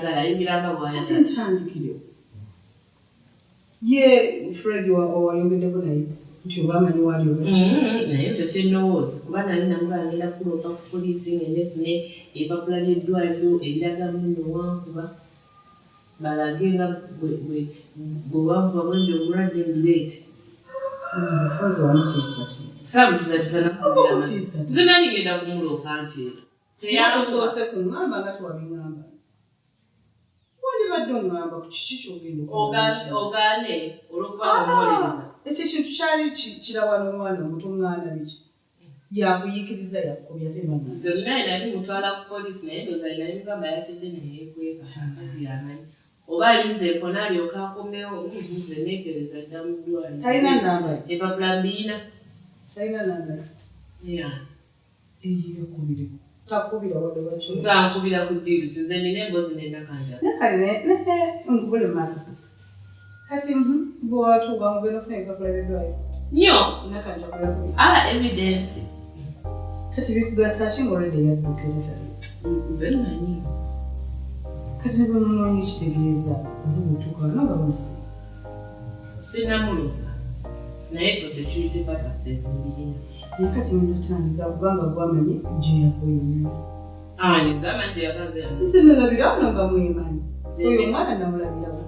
Ayingira nga Kati bw'ayagala. Ntandikire ye Fred owayogeddeko naye nti oba amanyi waali oba ki? Naye nze kyendowooza, kuba nali namugamba ngenda kuloopa ku poliisi, ngende nfune ebipapula by'eddwaliro ebiraga munno wankuba, balage nga bwe wankuba bwendi omulwadde, mbireete. Omufuzi wamutiisatiisa. Saamutiisatiisa. Okutiisa. Nze nali ngenda kumuloopa nti teyankuba. Tosoose kuŋŋamba nga tewabiŋŋamba nze. Wandibadde oŋŋamba ku kiki kyogenda okukola. Ogaane olw'okuba omuwolereza. Ekyo ekintu kyali kirabwa n'omwana omuto. Ŋŋaana biki? Yakuyiikiriza, yakukubya, tebana. Nze munaye nali mutwala ku poliisi, naye ndowooza nali mugamba yakidde neyeekweka. Kati yamanyi oba alinze mpona alyoke akomewo. Nze neekebeza dda mu ddwaliro. Talina namba ye? Empapula mbiyina. Talina namba ye? Yeah. Eyiyo kubireko, takubira wadde wakyo? Nga nkubira ku ddiiru ki? Nze nina emboozi nenakanja. Nakale naye nkubule mata kati bwewatuuka ngugenda ofuna ebipapula by'eddwaliro. Nnyo. Nakanja kuyakubira. Ah, evidence. Kati bikugasa ki ng'olwedde yadduka era tali? Nze manyi. Kati ne bwe munoonya, kitegeeza oli bwotuuka wano nga bamusiba. Sinamulumba, naye for security purposes mbirina. Naye kati ngenda tandika kubanga gwamanyi gye yava oyo omwana. Ani? Nze amanyi gye yava, nze. Nze nalabira wano nga mwemanyi. Nze Oyo omwana namulabirawo.